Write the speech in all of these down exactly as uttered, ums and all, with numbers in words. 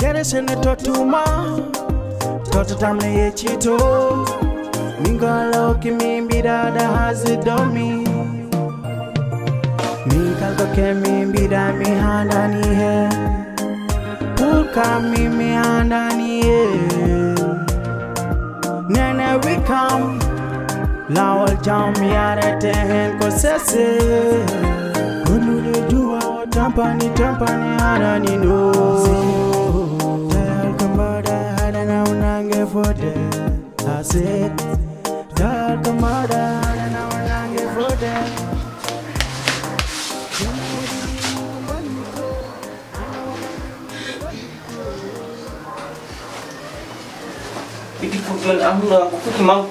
Ere sene totuma, tototam ne yecito. Mingalo kimi mbida da hazi domi. Mingalo kemi mbida mi handani he. Pulka mi mi handani he. Nene wikam. Lawol jam yarete hen ko sese. Gonnude duwa o tampani tampani hanani no. Dal ko mbaɗa haɗana o nange fode. Ase. Dal ko mbaɗa haɗana o nange fode. Ɓiɗɗi fof joni am ɗo ko foti mawɗo.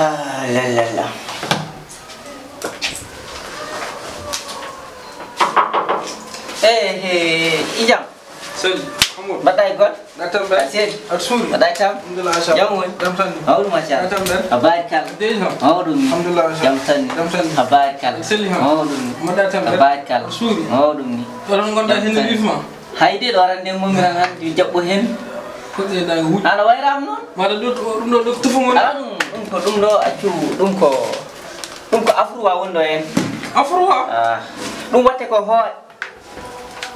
Ah, la, la, la. Eh, eh, i jam? Sel, Amadou. Mbaɗɗa e gol? Mbaɗɗa tampere. Sel. Aɗa suuri? Mbaɗɗa e tam? Alhamdulillah, machallah. Jam woni? Jam tan ni. Mawɗum, machallah. Mbaɗɗa tampere. A baari kala. Dey no? Mawɗum ni. Alhamdulillah, machallah. Jam tan ni. Jam tan ni. A baari kala. Sel, no? Mawɗum ni. Mbaɗɗa tampere. A baari kala. Aɗa suuri? Mawɗum ni. Oɗon ngonda heen e wifma? Hay de ɗo arande mo mi ran hannde mi jaɓɓo heen. Koɗɗe daga wuɗɗi. Ana wayram noon? Mbaɗa ɗo, ɗum ɗo, ɗo tufo mon. Ala ɗum, ɗum ko, ɗum ɗo accu, ɗum ko, ɗum ko afruwa wonɗo heen. Afruwa? Ah, ɗum watte ko hoore.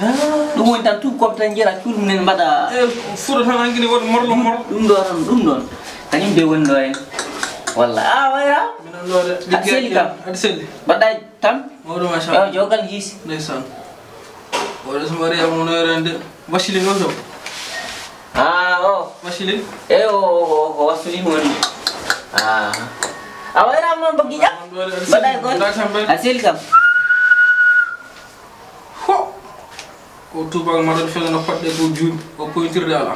Ah. Ɗum woni tan tuubi koɓe tan njiɗa cuuɗi mumen mbaɗa. E fuɗo tan angini waɗi morlo morlo. Ɗum ɗo tan, ɗum ɗon. Kañum de woni ɗo heen. Walla, a wayra? Minen ɗo de. Aɗa selli kam? Aɗa selli. Mbaɗɗa tam? Mawɗo, machallah. Yo, jogal hiisi. Ndeysaan. Oɗo so mari am no rende. Vaseline o to. Ah, o. Vaseline? E o, o, o, o Vaseline woni. Ah. A wayram noon, Baggy Dia? Mbaɗa e goto? Nda tambe. A seli kam? Ho. Ko tubaak maɗon fenana paɗɗe ko juuɗe, o pointirde ala.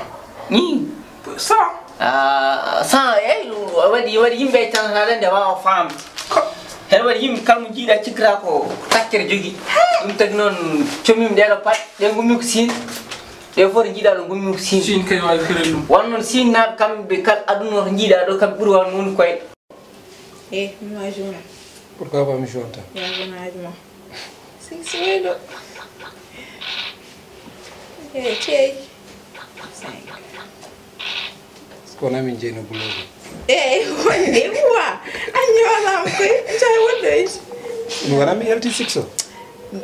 Ni? Sa. Ah, sa, eyi, waɗi, waɗi yimɓe tan haɗa nde waawa faam. Ko. Hen waɗi yimɓe kala mo jiiɗa cikkata ko taccere jogi. Ɗum tagi noon comimi ɗeɗo pat, ɗe gummi ko Siin. Ɗe fof ɗe jiiɗa ɗo gummi ko Siin. Siin kay waawi firel ɗum. Won noon Siin naaɓe kamɓe kala aduna o to jiiɗa ɗo kamɓe ɓuri wawde mawnude koye. Eh, mi ma joona. Pourquoi pas mi joonta? Ya joona haaju ma. Six welo. Eh, cey. Cinq. Ko wona min jeyno bulogo. Eh, wonde wa. A ñoolama koy. Cay wonde. Mi wona mi yalti six o.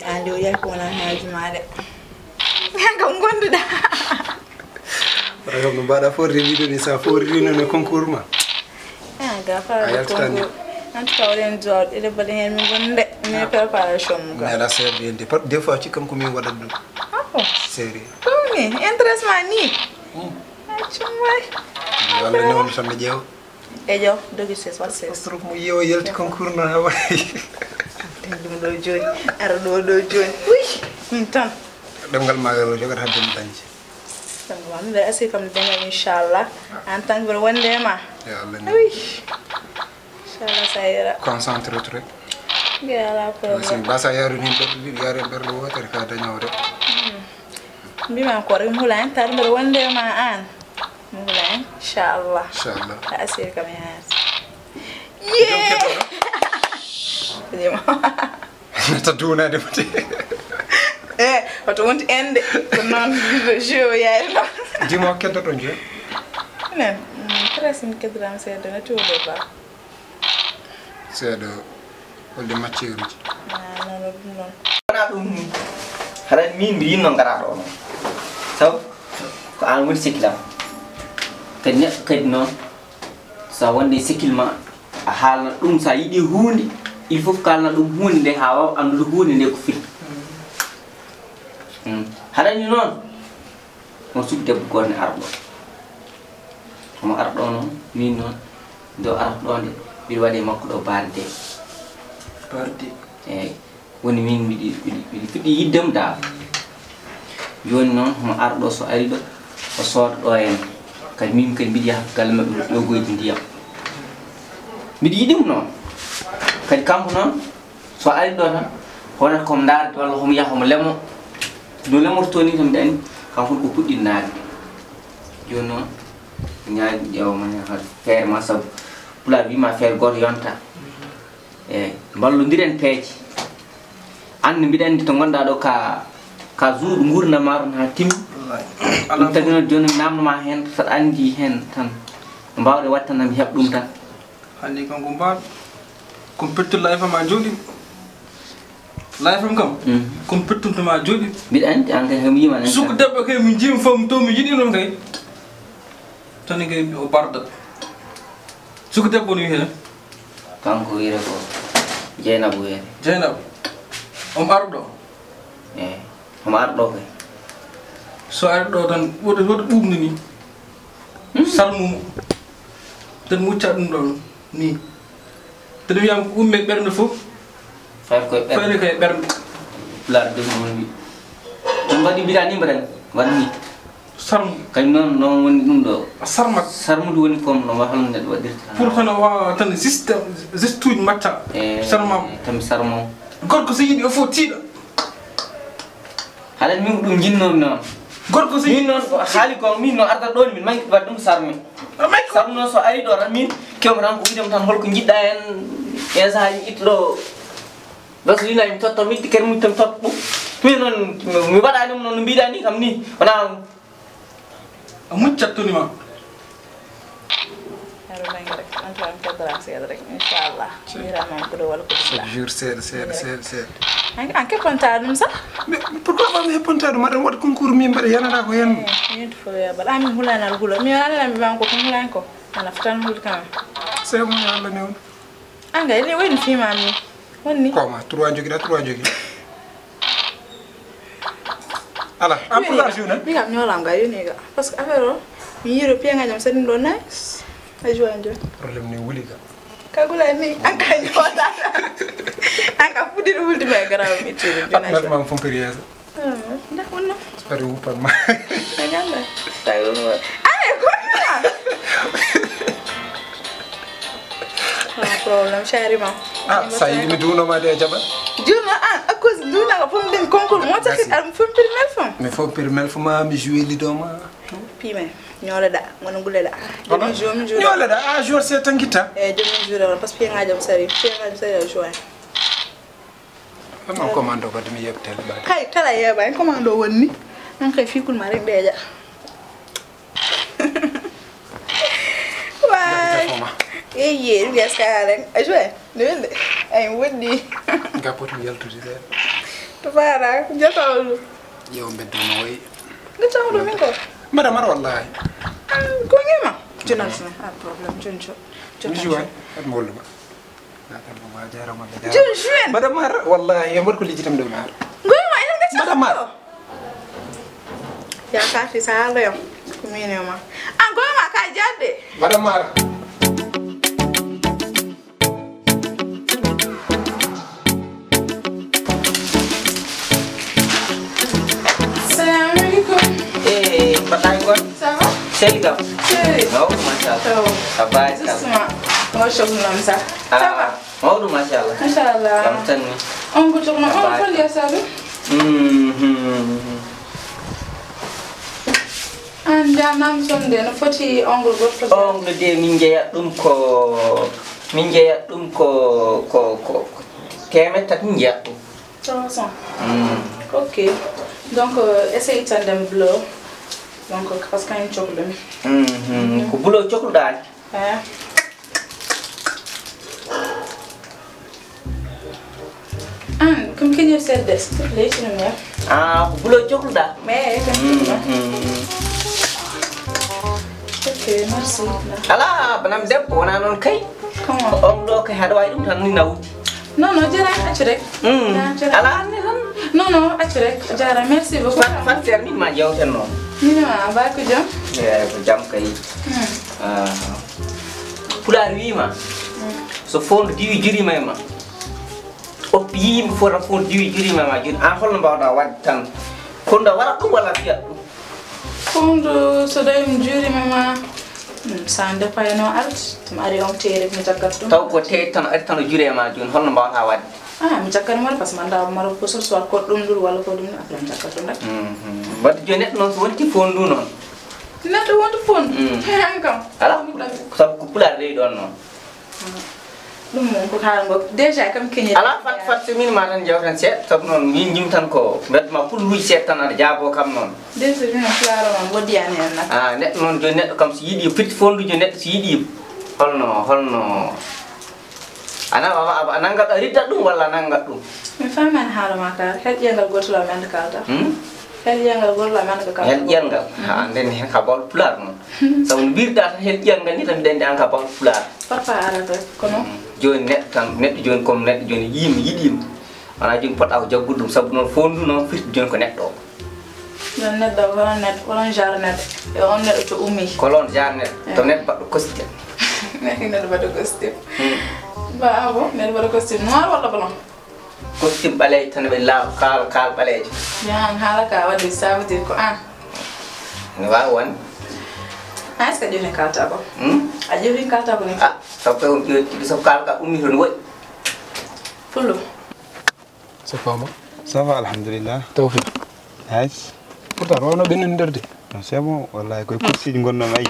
Andi o yahi ko wona haaju ma de. Kam gonduɗa. Wala kam no mbaɗa forri wiɗo ni sa forri no ne concours ma. Ah, ga A fara yaltitani. Concours. En tout cas, oɗen jowaɗo ɗeɗe baɗe hen min gonde. Min préparation mum ga. Nela seeɗa ɓe yende. Par des fois ci kam ko min waɗat ɗum. Ah bon? Sérieux. Ɗum ni, intéresse ma ni? Hmm. Accum way. Walla ne woni tan ɓe ƴeewa. E ƴeew, dogi ses, wat ses. Trop mo yeewa yalti concours no ha waɗi. Ɗum ɗo jooni, ara ɗo ɗo jooni. Ui, min tan. Ɗemngal ma o jogata hadde mi dañde. Ɗemngal ma, min mbiɗa asii kam mi daña inchallah. En tant que mbiɗa wonde e ma. Ya Allah ni. Ui. Inchallah sa yera. Concentré trop. Nge ala problème. Sin basa yaru ni ɓerɗe ɗiɗi, yaru ɓerɗe wotere ka dañawde. Hmm. Mbima ko rek mi hula hen, taade mbiɗa wonde e ma an. Mi hula hen, inchallah. Inchallah. A asiri kam yahaade. Yee! Nata duunaade mo de. Eh, hoto wonti en de. Ko noon, jeu yaari noon. Dimo keddoto jeu. Nen, mm, très mi keddoraama seeɗa, no tuuɗe ba. Seeɗa, holde macceeruji. Ah, non, non, ɗum noon. Wona ɗum, haɗa min mbi yinno ngara ɗo noon. Saw, ko an woni sekkil am. Kadi neɗɗo kadi noon, sa wonde sekkil ma, a haalna ɗum, sa yiɗi huunde, il faut kaalna ɗum huunde nde haa waawa anndude huunde nde ko firi. Mm. Haɗani noon, on suɓi debbo goto ne arɗo. Mo arɗo noon, min noon, ɗo arata ɗo nde, mbiɗa waɗi e makko ɗo barde. Barde. Eeyi. Woni min mbiɗi, mbiɗi, mbiɗi fuɗɗi yiɗde mo dal. Jooni noon, homo arɗo so ari ɗo, o sooda ɗo en. Kadi min kadi mbiɗi yaha galle maɓɓe ɗo ƴogoyde ndiyam. Mbiɗi yiɗi mo noon. Kadi kanko noon, so ari ɗo tan, wonata komo ndaarde walla homo yaha homo lemo. No lemorto ni tan mbiɗa anndi, kanko ko puɗɗi naade. Jooni noon, ñaagi ƴeewa ma feere ma sabu. Pulaar wima feere gooto yonta. Eeyi, mballondiren peeje. Aan no mbiɗa anndi to ngonɗaa ɗo ka, ka juuɗo nguurndam maa ɗum haa timmi. Wallaay. Ɗum tagi noon jooni mi naamno ma heen, saɗa anndi heen tan. No mbaawɗe waɗde tan, mi heɓ ɗum tan. Hannde kanko mbaal. Ko petto live am a jooɗi. Live am kam. Mm. Ko petto to ma jooɗi. Mbiɗa anndi, aan kay kam yiima nan. Suka debbo kay mi jiimi fof mi to mi yiɗi ɗum kay. Tan kay o barda. Suka debbo no wiyete? Kanko wiyete ko Jeynabu wiyete. Jeynabu. Omo arɗo. Eeyi. Omo arɗo kay. So ari ɗo tan, woto, woto ɓuuɓnu ni. Hmm. Salmu mo. Tan mucca ɗum ɗon ni. Tan wiyam ko umme ɓernde fof. Fayde koye ɓernde. Fayde koye ɓernde. Pulaar ɗum woni. Ɗum waɗi mbiɗa ni mbaɗa ni. Waɗa ni. Sarmu. Kañum noon, noon woni ɗum ɗo. Sarmat. Sarmude woni comme no wa-, hono neɗɗo waɗirta. Pour tan o wawa tan juste, juste uji macca. Eh, sarmam. Tan sarmo. Gorko so yiɗi o fof tiiɗa. Haɗa min ko ɗum jinnoomi noon. Gorko so min noon ko haali ko min noon arda ɗo min manki wadde ɗum sarmi. A manki ko? Sarmi noon so ari ɗo tan min kewmo tan ko wiide mo tan holko jiɗɗa en, en sahaaji ittuɗo. Gasolina mi totta, mi itti kadi mi totta ɗum. Min noon mi waɗani ɗum noon no mbiɗa ni kam ni. Wona a muccat toni ma. Haro nangre, en tout cas, en cadran seeɗa rek, inchallah. Mira man ko ɗo wala ko ɗum. Chaque jour seeɗa, seeɗa, seeɗa, seeɗa. An, an keppanta ɗum sax? Mais pourquoi pas mi heppanta ɗum? Aɗa waɗa concours min mbaɗa yanata ko hen. Eh, min to fof ya bal. Amin hulana al hula. Mi wala mi man ko ko hulan ko. Ana fatan hul kan. C'est bon, Allah ne on. An ga ile wayno fima mi. Wonni. Koma, trois jogiɗa, trois jogiɗa. Ala, an pulaar jouna? Mi kam ñoolam ga yoni ga. Parce que affaire o, mi yiro piya ngajam sen ɗo nice. A joua jo. Problème ni wuli ga. Kagula ni, an ka ñoola. An ka fudi wuldi me gara mi tiri. Atnat mam fon periasa. Ndax wonno? Sari wuppal ma. Ay, ganda. Tawi wonno. Ay, ko wonno? Ah, problème, chéri ma. Ah, sa yiɗi mi duuno ma de a jaɓa? Duuno, ah, à cause duuno ko fom den concours. Mo tafi am fom pirmel fom. Mi fom pirmel fom ma, mi joué lido ma. Pime, ñoole da, ngono gule da. Demi jour, mi jour. Ñoole da, ah, jour c'est tanguita. Eh, demi jour, parce que ngajam sari, ngajam sari a joué. Ɗum on commando kadi mi yeɓtel ɓaade. Hay, tala yeeɓa, en commando wonni. An kay fikul ma rek ɗeeƴa. Waay. Defoma. Eye, ɗum yes ka rek. A joué. No welde. Ay, wonni. Nga poti mi yaltude de. To fara, jataw ɗum. Ƴeew mbeddu no wayi. Nga taw ɗum min ko. Mbaɗa mar wallahi. Ah, ko ngema. Jonal sina. Ah, problème, jonjo. Mi joué. At mo hollu ma. Joni juin. Mbaɗa mar, wallahi, e mbaɗ ko lijjitam ɗo mar. Goyma, enen gacca. Mbaɗa mar. Ya kati sa haaldo yam. Ko min e ma. An goyma ka jadde. Mbaɗa mar. Salamu alaikum. Eh, mbaɗɗa e kon? Ça va? Seli kam. Seli. Mawɗo, machallah. Taw. A baasi kam. Justement. Mo sohlam sa. Ah, ça va? Mawɗo, machallah. Machallah. Jam tan ni. On ko jox ma on ko liya sabi? Mhm. An janam sonde no foti ongle goɗɗo. Ongle de min jeya ɗum ko, min jeya ɗum ko, ko, ko, ko teemeɗɗe tati min jeya ɗum. Trois cents. Mm. Ok. Donc, euh, essaye tandem bleu. Donc, parce que un chocolat. Mhm. Ko bleu chocolat. Eh. An, kam keñir sedde, s'il te plaît, ci ɗum ya. Ah, ko bleu cohluɗa? Mais, kam. Mhm. Ok, merci. Ala, banam debbo, wona noon kay. Comment? On ɗo kay, haɗa wawi ɗum tan ni nawdi. Non, non, jara, accu rek. Mm. Na, jara. Ala, anne tan. Non, non, accu rek. Jara, merci beaucoup. Fat, fat, ser min ma jewten noon. Min ma, ba ko jam? Eh, ko jam kay. Mm. Pulaar wiima, so foondu diwi juriima e ma, oppi yiimi fota foondu diwi juriima e ma, jooni an holno mbawɗa waɗde tan? Foondu a waɗat ɗum walla a fiyat ɗum? Foondu so tawi ɗum juriima e ma, hmm, ça dépend e no arti. Ɗum ari on teere mi jaggat ɗum. Taw ko teeri tan ari tan o juri e ma, jooni holno mbawɗa waɗde? Ah, mi jaggat mo, parce que mi annda maro ko so soit ko ɗum ɗum walla ko ɗum, après mi jaggat ɗum rek. Mhm. Wadde jooni neɗɗo noon so wonti foondu noon. Neɗɗo wonti foondu? Mm. An kam. Ala, sabu ko pulaar rewi ɗon noon. Ɗum noon ko haalngo déjà kam keñi. Ala fat fat so min ma tan jawtan seeɗa, sabu noon min jim tan ko mbedda ma pulluuji seeɗa tan aɗa jaabo kam noon. Déjà min pulaar o noon woɗɗi an heen nak. Ah, neɗɗo noon jooni neɗɗo kam so yiɗi firti foondu, jooni neɗɗo so yiɗi holno holno ana a nanngat a riddat ɗum walla a nanngat ɗum? Mi faamaani haala ma ka. Hel ƴeengal gootol am annda kalta. Hmm? Hel ƴeengal gootol am annda ko kalta. Hel ƴeengal? Ha, nden heen ka bawɗo pulaar noon. Sabu no mbirɗa tan hel ƴeengal ni tan mbiɗa anndi an ka bawɗo pulaar. Papa arata kono. Hmm. Jooni neɗɗo tan, neɗɗo jooni comme neɗɗo jooni yiima yiɗiima. Wona jooni poɗɗa ko jaggude ɗum sabu noon foondu noon firti jooni ko neɗɗo o. Ɗon neɗɗo, ko onon neɗɗo, ko onon genre neɗɗo. E on neɗɗo to ummi. Ko onon genre neɗɗo, to neɗɗo baɗɗo costume. Neɗɗo baɗɗo costume. Hmm. Ba, ah bon, neɗɗo baɗɗo costume noir walla blanc? Costume ɓaleejo tan ɓe laaw, kaal, kaal ɓaleejo. Yahan haala ka waɗde, ça veut dire ko an. Ne waawi won. Ah, est-ce que a ƴeewin kalta ko? Hmm? A ƴeewin kalta ko ni? Ah, sabu ko on ƴeewi, sabu kaal ka ummi toon woɗɗi. Pullo. Ça va ma? Ça va, alhamdulillah. Tawfiq. Nice. Pourtant, wawno ɓe noddirde. Non, c'est bon, wallahi, koye course uji ngonnomi ayi.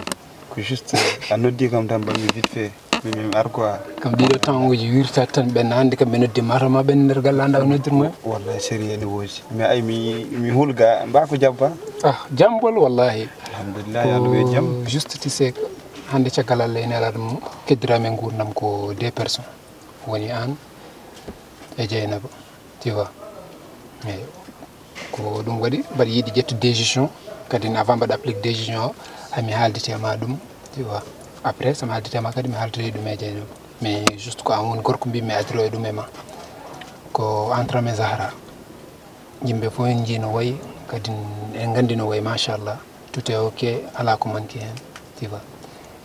Ko juste, a noddi kam tan, mbaɗmi vite fait. Min, min ar quoi. Kam ɗiɗo temps uji wirtat tan, ɓen hannde kam ɓe noddi mata ma, ɓen nder galle annda ko noddirma. Wallahi, sérieux ne woodi. Mais ay, mi, mi hulga, mba ko jabba? Ah, jambol, wallahi. Alhamdulillah, yo Allah ɓe jam. Ko juste, tu sais, hannde caggal Allah e nelaɗo mum, keddirami e nguurdam ko deux personnes. Woni an e Dieynaba, tu vois. Eyi. Ko ɗum waɗi mbaɗa yiɗi ƴettude décision, kadi avant mbaɗa applique décision o, hami haaldite ma ɗum, tu vois. Après, so mi haaldite ma kadi, mi haaldotoyi ɗum e Dieynaba. Mais juste ko an woni gorko mbimi mi adiro e ɗum e ma. Ko entre mes Zahra. Yimɓe fof en njii no wayi, kadi en nganndi no wayi, machallah. Tout est ok, alaa ko manque heen, tu vois.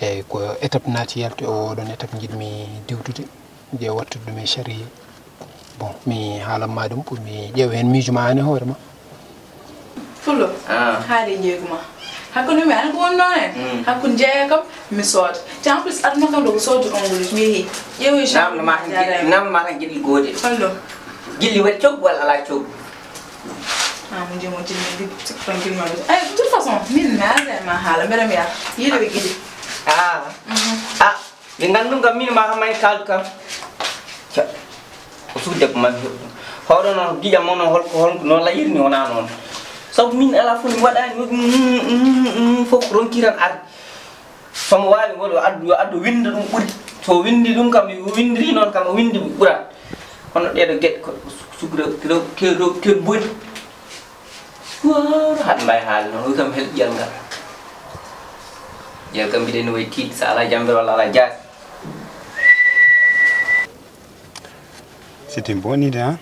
Eyi, ko étape naati yalti o, oɗon étape njiɗmi diwtude. Je wattude ɗum e sariya. Bon, mi haalan ma ɗum, pour mi ƴeewa heen miijo ma aan e hoore ma. Pullo, ah, haali jeego ma. Hakkunde mi aan ko woni ɗon en. Mm. Hakkunde jeeya kam, mi sooda. Te en plus, aduna kam ɗo ko soodde onguluuji. Mi yehi, ƴeewoyi namno ma tan giɗli, namno ma tan giɗli goode. Holɗo? Giɗli waɗi coggu walla alaa coggu? Ah, mo jimo jimmi giɗli, sikki tan giɗli ma. Eh, de toute façon, min mi alda e ma haala, mbeɗa mi yaha. Yiɗo e giɗi. Ah. Mhm. Ah. Ɓe nganndum kam min ma kam may kaaldu kam. Ca, o suudu debbo man. Hoɗo noon giƴam mon noon holko holko noon layirni wona noon. Sabu min ala fof mi waɗani fof ronki tan ar. Somo wawi woni o addu yo addu winda ɗum ɓuri. So windi ɗum kam o windiri noon kam o windi ɓurat. Hono ɗeɗo geɗe ko sugra kewɗo kewɗo boni. Woro haɗa mbawi haala noon, wi kam hel ƴiyal ngal. Ƴiyal kam mbiɗen no wayi tiiɗi, so ala jambere walla ala jaasi. Siti bonide ha.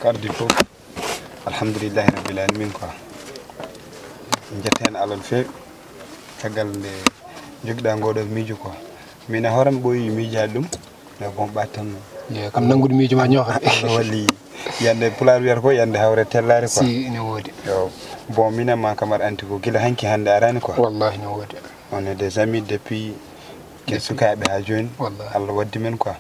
Kardi fof. Alhamdulillahi rabbil alamin quoi. Jetta hen alal feewi. Caggal nde jogiɗa ngoɗo miijo quoi. Min e hooram ɓooyi miijaade ɗum. Yo bon ɓaat tan. Yo kam nanngude miijo ma ñooxat. Allah walli yande pulaar wiyata ko yande hawre tellaare quoi. Si, ene woodi. Yo bon minen ma kam aɗa anndi ko gila hanki hannde arani quoi. Wallahi ne woodi. On est des amis depuis ke sukaaɓe haa jooni. Wallahi. Allah waddi men quoi.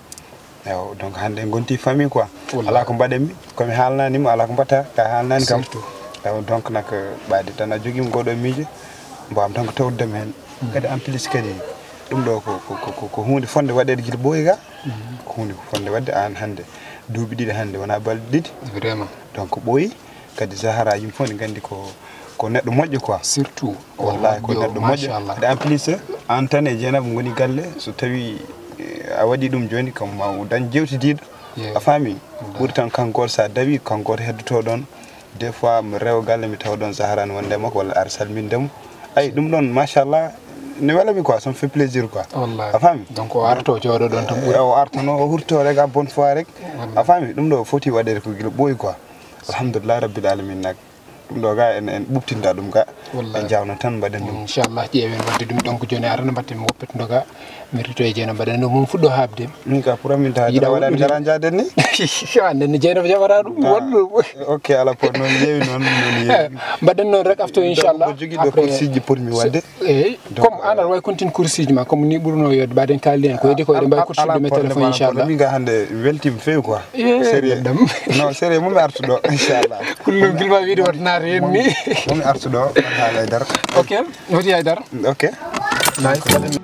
Eyo donc hannde en ngonti famille quoi. Wallahi. Alaa ko mbaɗen mi komi haalnani mo alaa ko mbatta ka haalnani kam. Surtout. Eyo donc nak ɓaade tan a jogima ngoɗo miijo mbawam tan ko tawdudema heen. Mm. Kadi en plus kadi ɗum ɗo ko ko ko ko huunde fonde waɗeede gila ɓooyi ga. Ko huunde ko fonde waɗde aan hannde duuɓi ɗiɗi hannde wonaa balɗe ɗiɗi. Vraiment. Donc ɓooyi kadi Zahara yimɓe fof ne nganndi ko ko neɗɗo moƴƴo quoi. Surtout wallahi ko neɗɗo moƴƴo. Machallah. Kadi en plus aan tan e Dieynaba ngoni galle so tawi eh, a waɗi ɗum jooni kam ma dañ jewtidiiɗo. A faami. Ɓuri tan kanko gooto so a dawi kanko gooto heddoto ɗoon. Des fois mi rewa galle mi tawa ɗon Zahra ne wonde e makko walla ar salminde mo. Ay ɗum ɗon machallah ne welami quoi, ça me fait plaisir quoi. Wallahi. A faami? Donc o arto jooɗo ɗon tan ɓuri. O artano o hurto rek à bonne foi rek. Wallahi. A faami? Ɗum ɗo foti waɗede ko gila ɓooyi quoi. Alhamdulillah rabbil alamin nak. Ɗum ɗo ga en, en ɓuɓtinta ɗum ga. Wallahi. En jawna tan mbaɗen ɗum. Inchallah, ƴeewen wadde ɗum. Donc, jooni arana mbaɗten mo woppete ɗo ga. Mi rito e jeena mbaɗen ɗum, mum fuɗɗo haɓde. Min ka pour amin ta Yiɗa waɗude. Gara jaaden ni. Annden ni Jeynaba jaɓata ɗum, Ah, waɗu ɗum. Ok, ala pour noon yeewi noon, noon yeewi. Mbaɗen noon rek afto, inchallah. Ko jogi ɗo. Après, course ji potmi waɗde. Eeyi, donc, comme an aɗa wawi continue course ji ma, comme ni ɓurno yodde, mbaɗen kaldi en, ko heddi ko eɗen mbawi course ji ɗum e téléphone, inchallah. Min ga hannde weltima feewi quoi. Eh, sérieux. Ɗum. Non, sérieux, mum artu ɗo, inchallah. Kullum gilma wiide wata naata heen ni. Mum artu ɗo, wata haala e dara. Ok, woti hay dara. Ok. Nice.